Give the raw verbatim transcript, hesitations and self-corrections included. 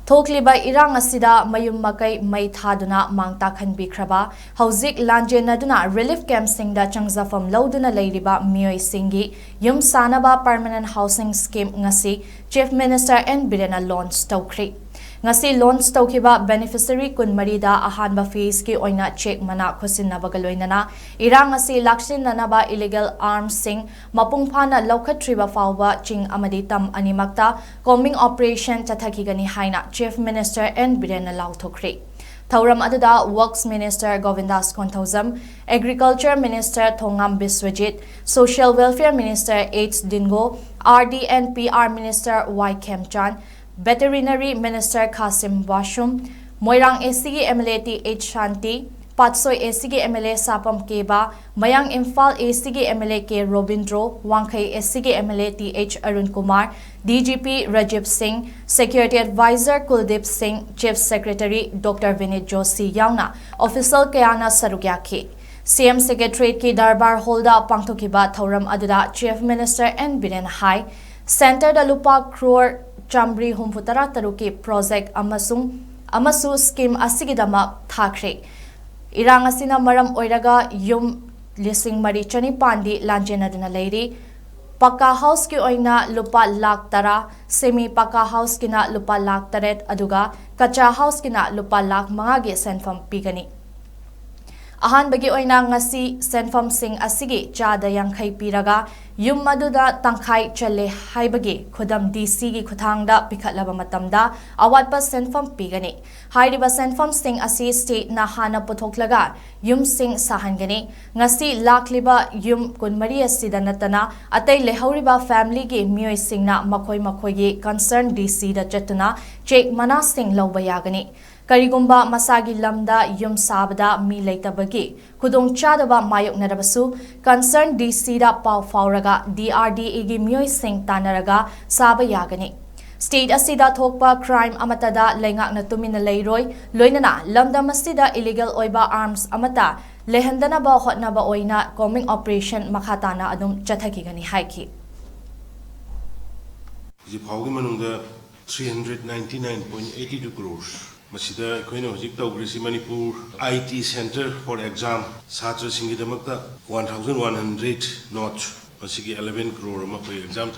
ꯊꯣꯛꯂꯤꯕ ꯏꯔꯥꯡ ꯑꯁꯤꯗ ꯃꯌꯨꯝ ꯃꯀꯩ ꯃꯩ ꯊꯥꯗꯨꯅ ꯃꯥꯡ ꯇꯥꯛꯍꯟꯕꯤꯈ꯭ꯔꯕ, ꯍꯧꯖꯤꯛ ꯂꯥꯟꯖꯦꯟꯅꯗꯨꯅ relief camp ꯁꯤꯡꯗ ꯆꯪꯖꯐꯝ ꯂꯧꯗꯨꯅ ꯂꯩꯔꯤꯕ ꯃꯤꯑꯣꯏꯁꯤꯡꯒꯤ ꯌꯨꯝ ꯁꯥꯅꯕ permanent housing scheme ꯉꯁꯤ Chief Minister N ꯕꯤꯔꯦꯟꯅ launch ꯇꯧꯈ꯭ꯔꯦ꯫ ꯉꯁꯤ launch ꯇꯧꯈꯤꯕ beneficiary ꯀꯨꯟꯃꯔꯤꯗ ꯑꯍꯥꯟꯕ phase ꯀꯤ ꯑꯣꯏꯅ cheque ꯃꯅꯥ ꯈꯨꯠꯁꯤꯟꯅꯕꯒ ꯂꯣꯏꯅꯅ ꯏꯔꯥꯡ ꯑꯁꯤ ꯂꯥꯛꯁꯤꯟꯅꯅꯕ illegal arms ꯁꯤꯡ ꯃꯄꯨꯡ ꯐꯥꯅ ꯂꯧꯈꯠꯇ꯭ꯔꯤꯕ ꯐꯥꯎꯕ ꯆꯤꯡ ꯑꯃꯗꯤ ꯇꯝ ꯑꯅꯤꯃꯛꯇ combing operation ꯆꯠꯊꯈꯤꯒꯅꯤ ꯍꯥꯏꯅ Chief Minister N ꯕꯤꯔꯦꯟꯅ ꯂꯥꯎꯊꯣꯛꯈ꯭ꯔꯦ꯫ ꯊꯧꯔꯝ ꯑꯗꯨꯗ Works Minister ꯒꯣꯕꯤꯟꯗꯥꯁ Konthoujam, Agriculture Minister Thongam Biswajit, Social Welfare Minister H ꯗꯤꯟꯒꯣ, R D and P R Minister Y ꯈꯦꯝꯆꯥꯟ, Veterinary Minister ꯈꯥꯁꯤꯝ ꯕꯥꯁꯨꯝ, Moirang A C ꯒꯤ M L A T H Shanti, Patsoi A C ꯒꯤ M L A ꯁꯥꯄꯝ ꯀꯦꯕꯥ, ꯃꯌꯥꯡ Imphal A C ꯒꯤ M L A K Robindro, ꯋꯥꯡꯈꯩ A C ꯒꯤ M L A T H Arun Kumar, D G P Rajiv ꯁꯤꯡ, Security Advisor ꯀꯨꯜꯗꯤꯞ ꯁꯤꯡ, Chief Secretary Doctor ꯕꯤꯅꯤꯠ Joshi ꯌꯥꯎꯅ official ꯀꯌꯥꯅ ꯁꯔꯨꯛ ꯌꯥꯈꯤ꯫ C M Secretariat ꯀꯤ Darbar Hall ꯗ ꯄꯥꯡꯊꯣꯛꯈꯤꯕ ꯊꯧꯔꯝ ꯑꯗꯨꯗ Chief Minister N ꯕꯤꯔꯦꯟ ꯍꯥꯏ, Centre ꯗ ꯂꯨꯄꯥ ꯀ꯭ꯔꯣꯔ ꯆꯥꯃꯔꯤ ꯍꯨꯝꯐꯨ ꯇꯔꯥ ꯇꯔꯨꯛꯀꯤ project ꯑꯃꯁꯨꯡ, ꯑꯃꯁꯨ scheme ꯑꯁꯤꯒꯤꯗꯃꯛ ꯊꯥꯈ꯭ꯔꯦ꯫ ꯏꯔꯥꯡ ꯑꯁꯤꯅ ꯃꯔꯝ ꯑꯣꯏꯔꯒ ꯌꯨꯝ ꯂꯤꯁꯤꯡ ꯃꯔꯤ ꯆꯅꯤꯄꯥꯟꯗꯤ ꯂꯥꯟꯖꯦꯟꯅꯗꯨꯅ ꯂꯩꯔꯤ꯫ ꯄꯛꯀꯥ house ꯀꯤ ꯑꯣꯏꯅ ꯂꯨꯄꯥ ꯂꯥꯈ ꯇꯔꯥ, semi ꯄꯛꯀꯥ house ꯀꯤꯅ ꯂꯨꯄꯥ ꯂꯥꯈ ꯇꯔꯦꯠ, ꯑꯗꯨꯒ ꯀꯆꯥ house ꯀꯤꯅ ꯂꯨꯄꯥ ꯂꯥꯈ ꯃꯉꯥꯒꯤ ꯁꯦꯟꯐꯝ ꯄꯤꯒꯅꯤ꯫ ꯑꯍꯥꯟꯕꯒꯤ ꯑꯣꯏꯅ ꯉꯁꯤ ꯁꯦꯟꯐꯝꯁꯤꯡ ꯑꯁꯤꯒꯤ ꯆꯥꯗ ꯌꯥꯡꯈꯩ ꯄꯤꯔꯒ ꯌꯨꯝ ꯑꯗꯨꯗ ꯇꯪꯈꯥꯏ ꯆꯜꯂꯦ ꯍꯥꯏꯕꯒꯤ ꯈꯨꯗꯝ D C ꯒꯤ ꯈꯨꯠꯊꯥꯡꯗ ꯄꯤꯈꯠꯂꯕ ꯃꯇꯝꯗ ꯑꯋꯥꯠꯄ ꯁꯦꯟꯐꯝ ꯄꯤꯒꯅꯤ꯫ ꯍꯥꯏꯔꯤꯕ ꯁꯦꯟꯐꯝꯁꯤꯡ ꯑꯁꯤ state ꯅ ꯍꯥꯟꯅ ꯄꯨꯊꯣꯛꯂꯒ ꯌꯨꯝꯁꯤꯡ ꯁꯥꯍꯟꯒꯅꯤ꯫ ꯉꯁꯤ ꯂꯥꯛꯂꯤꯕ ꯌꯨꯝ ꯀꯨꯟꯃꯔꯤ ꯑꯁꯤꯗ ꯅꯠꯇꯅ ꯑꯇꯩ ꯂꯩꯍꯧꯔꯤꯕ family ꯒꯤ ꯃꯤꯑꯣꯏꯁꯤꯡꯅ ꯃꯈꯣꯏ ꯃꯈꯣꯏꯒꯤ concern D C ꯗ ꯆꯠꯇꯨꯅ cheque ꯃꯅꯥꯁꯤꯡ ꯂꯧꯕ ꯌꯥꯒꯅꯤ꯫ ꯀꯔꯤꯒꯨꯝꯕ ꯃꯁꯥꯒꯤ ꯂꯝꯗ ꯌꯨꯝ ꯁꯥꯕꯗ ꯃꯤ ꯂꯩꯇꯕꯒꯤ ꯈꯨꯗꯣꯡꯆꯥꯗꯕ ꯃꯥꯌꯣꯛꯅꯔꯕꯁꯨ, concern D C ꯗ ꯄꯥꯎ ꯐꯥꯎꯔꯒ D R D A ꯒꯤ ꯃꯤꯑꯣꯏꯁꯤꯡ ꯇꯥꯟꯅꯔꯒ ꯁꯥꯕ ꯌꯥꯒꯅꯤ꯫ State ꯑꯁꯤꯗ ꯊꯣꯛꯄ crime ꯑꯃꯠꯇꯗ ꯂꯩꯉꯥꯛꯅ ꯇꯨꯃꯤꯟꯅ ꯂꯩꯔꯣꯏ, ꯂꯣꯏꯅꯅ ꯂꯝꯗꯝ ꯑꯁꯤꯗ illegal ꯑꯣꯏꯕ arms ꯑꯃꯠꯇ ꯂꯩꯍꯟꯗꯅꯕ ꯍꯣꯠꯅꯕ ꯑꯣꯏꯅ combing operation ꯃꯈꯥ ꯇꯥꯅ ꯑꯗꯨꯝ ꯆꯠꯊꯈꯤꯒꯅꯤ ꯍꯥꯏꯈꯤ꯫ ꯍꯧꯖꯤꯛ ꯐꯥꯎꯒꯤ ꯃꯅꯨꯡꯗ three hundred ninety nine point eighty two crores꯫ ꯃꯁꯤꯗ ꯑꯩꯈꯣꯏꯅ ꯍꯧꯖꯤꯛ ꯇꯧꯈ꯭ꯔꯤꯁꯤ Manipur I T Centre for Exam ꯁꯥꯇ꯭ꯔꯁꯤꯡꯒꯤꯗꯃꯛꯇ one thousand one hundred note, ꯃꯁꯤꯒꯤ eleven crore ꯑꯃ ꯑꯩꯈꯣꯏ ꯑꯦꯛꯖꯥꯝ